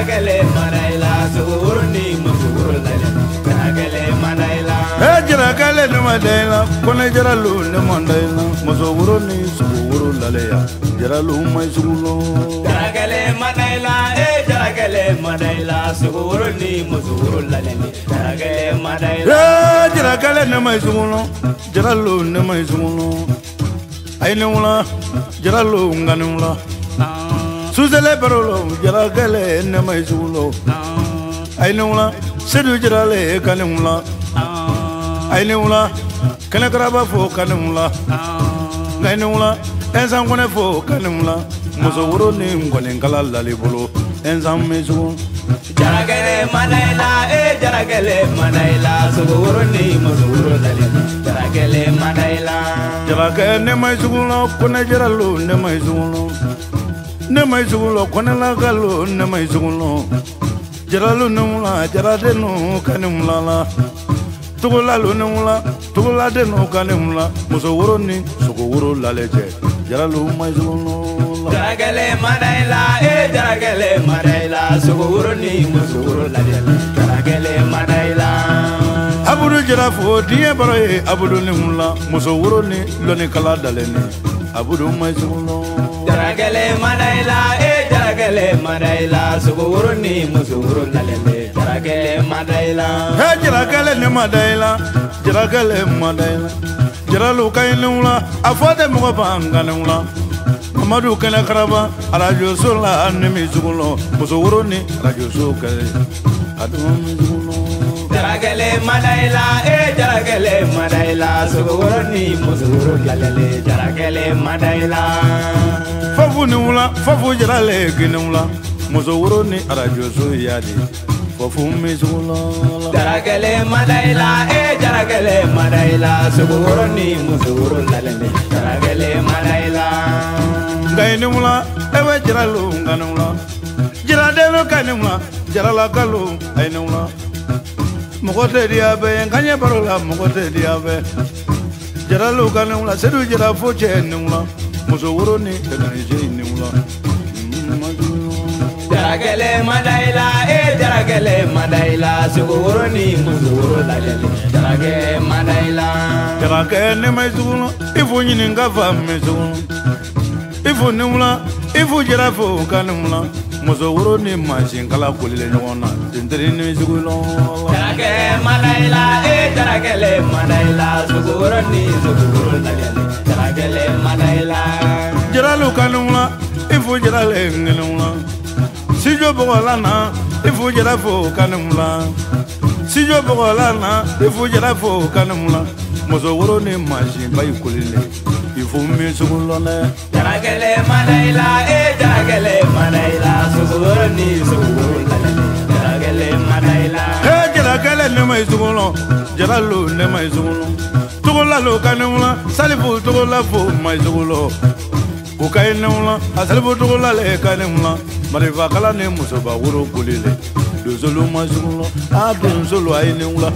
jarakɛlɛ ma da i la, sogo woro ni muso woro lalen, jarakɛlɛ ma da i la. E jarakɛlɛ ne ma da i la, kɔnɛ jaralu ne ma da i la, muso woro ni sogo woro laleya, jaralu ma sugu lɔ. Jarakɛlɛ ma da i la, e jarakɛlɛ ma da i la, sogo woro ni muso woro lalen, jarakɛlɛ ma da i la. E jarakɛlɛ ne ma sugu lɔ, jaralu ne ma sugu lɔ. Ayi ne wula, jaralu nka ne wula. Suzele barolo, jarakɛlɛ ne ma sugu lɔ. Ayi ne wula, sedu jarale ka ne wula. Ayi ne wula, kɛnɛkaraba fo ka ne wula. Nka ne wula, ɛnsan kɔnɛ fo ka ne wula. Muso woro ni nkɔninkala lali bolo, ɛnsan bɛ sugu. Jarakɛlɛ ma da i la, e jarakɛlɛ ma da i la, sogo woro ni muso woro lalen, jarakɛlɛ ma da i la. Jarakɛ ne ma sugu lɔ, kɔnɛ jaralu ne ma sugu lɔ. Ne ma sugu lɔ, kɔnɛlakalu ne ma sugu lɔ. Jaralu ne wula, jaradenu ka ne wula la. Togolalu ne wula, togoladenu ka ne wula. Muso woro ni sogo woro lale cɛ, jaralu ma sugu lɔ. Jarakɛlɛ ma da i la, e jarakɛlɛ ma da i la, sogo woro ni muso woro lalen, jarakɛlɛ ma da i la. Abudu jara fo diɲɛ baro ye, abudu ni wula, muso woro ni lɔnnikala dalen ni, abudu ma sugu lɔ. Jarakɛlɛ ma da i la, e jarakɛlɛ ma da i la, sogo woro ni muso woro lalen, jarakɛlɛ ma da i la. He jarakɛlɛ ne ma da i la, jarakɛlɛ ma da i la, jaralu ka ɲi ni wula, a fɔ tɛ mɔgɔ ban ka ni wula. Mamadu kɛnɛkaraba arajoso la ne mi sugu lɔ, muso woro ni arajoso kɛlɛ, a dun mi sugu lɔ. Jarakɛlɛ ma da i la, e jarakɛlɛ ma da i la, sogo woro ni muso woro lalen, jarakɛlɛ ma da i la. Fafu ni wula, fafu jarale kini wula, muso woro ni arajoso yadi, fafu mi sugu lɔ. Jarakɛlɛ ma da i la, e jarakɛlɛ ma da i la, sogo woro ni muso woro lalen, jarakɛlɛ ma da i la. Nka i ni wula, e bɛ jaralu nka ni wula, jaradenu ka ni wula, jaralakalu a ni wula. Mɔgɔ tɛ diya bɛɛ ye, nka ɲɛ baro la mɔgɔ tɛ diya bɛɛ. Jaralu ka ni wula, sedu jara fo cɛ ni wula, muso woro ni tɛnɛnise ni wula. Jarakɛlɛ ma da i la, e jarakɛlɛ ma da i la, sogo woro ni muso woro lalen, jarakɛlɛ ma da i la. Jarakɛ ne ma sugu lɔ, i fo ɲininka fa mi sugu lɔ. I fo ni wula, i fo jara fo ka ni wula, muso woro ni mansinkala kolilen ɲɔgɔn na, tenteri ni sugu lɔ. Jarakɛlɛ ma da i la, e jarakɛlɛ ma da i la, sogo woro ni sogo woro lalen, jarakɛlɛ ma da i la. Jaralu ka ni wula, i fo jarale ni wula. Sijo bɔgɔla na, i fo jara fo ka ni wula. Sijo bɔgɔla na, i fo jara fo ka ni wula. Muso woro ni mansinba i kolilen, i fo min sugu lɔ dɛ. Jarakɛlɛ ma da i la, e jarakɛlɛ ma da i la, sogo woro ni sogo woro lalen, jarakɛlɛ ma da i la. He jarakɛlɛ ne ma i sugu lɔ, jaralu ne ma i sugu lɔ. Togolalu ka ni wula, salifu togola fo ma i sugu lɔ. Ko ka i ni wula, a salifu togola le ka ni wula. Marifakala ni musoba woro kolilen, donsolu ma sugu lɔ, a donsolu a ye ni wula.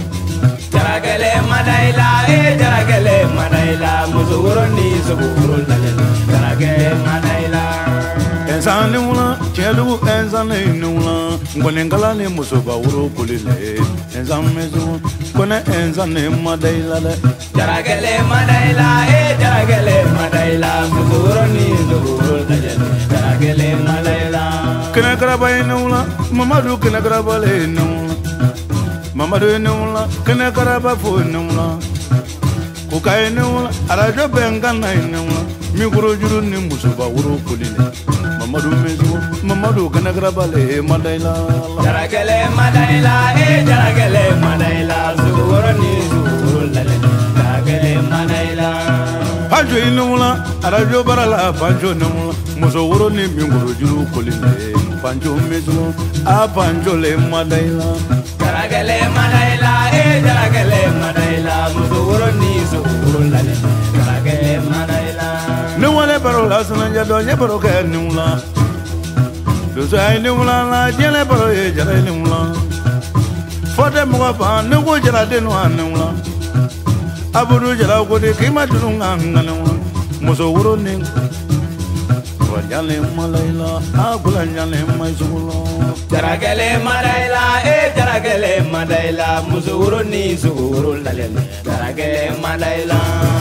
Jarakɛlɛ ma da i la, e jarakɛlɛ ma da i la, muso woro ni sogo woro lalen, jarakɛlɛ ma da i la. Ɛnsan ni wula, tiɲɛdugu ɛnsan ni wula, nkɔninkala ni musoba woro kolilen, ɛnsan mi sugu, kɔnɛ ɛnsan ni ma da i la dɛ. Jarakɛlɛ ma da i la, e jarakɛlɛ ma da i la, muso woro ni sogo woro lalen, jarakɛlɛ ma da i la. Kɛnɛkaraba ye ni wula, Mamadu kɛnɛkaraba le ni wula. Mamadu ye ni wula, kɛnɛkaraba fo ni wula. Ko ka ye ni wula, arajo bɛnkan na ye ni wula. Mikoro juru ni musoba woro kolilen, Mamadu mi sugu, Mamadu kɛnɛkaraba le ma da i la. Jarakɛlɛ ma da i la, e jarakɛlɛ ma da i la, sogo woro ni sogo woro lalen, jarakɛlɛ ma da i la. Banjo i ni wula, arajo bara la banjo ni wula, muso woro ni mikoro juru kolilen, banjo mi sugu, a banjo le ma da i la. Jarakɛlɛ ma da i la, e jarakɛlɛ ma da i la, muso woro ni sogo woro lalen, jarakɛlɛ ma da i la. Ni wale baro la sinanjɛ dɔ ye baro kɛ ni wula. Donso ye ni wula la, diɲɛ baro ye jara ye ni wula. Fɔ tɛ mɔgɔ ban, ni ko jara den a ni wula. Abudu jara ko de k'i ma dunu nka ni wula. Muso woro ni Gulajale malayila a gulajale maisugulo. Jarakɛlɛ madayila e jarakɛlɛ madayila, musoworo ni sogoworo lalɛmɛ, jarakɛlɛ madayila.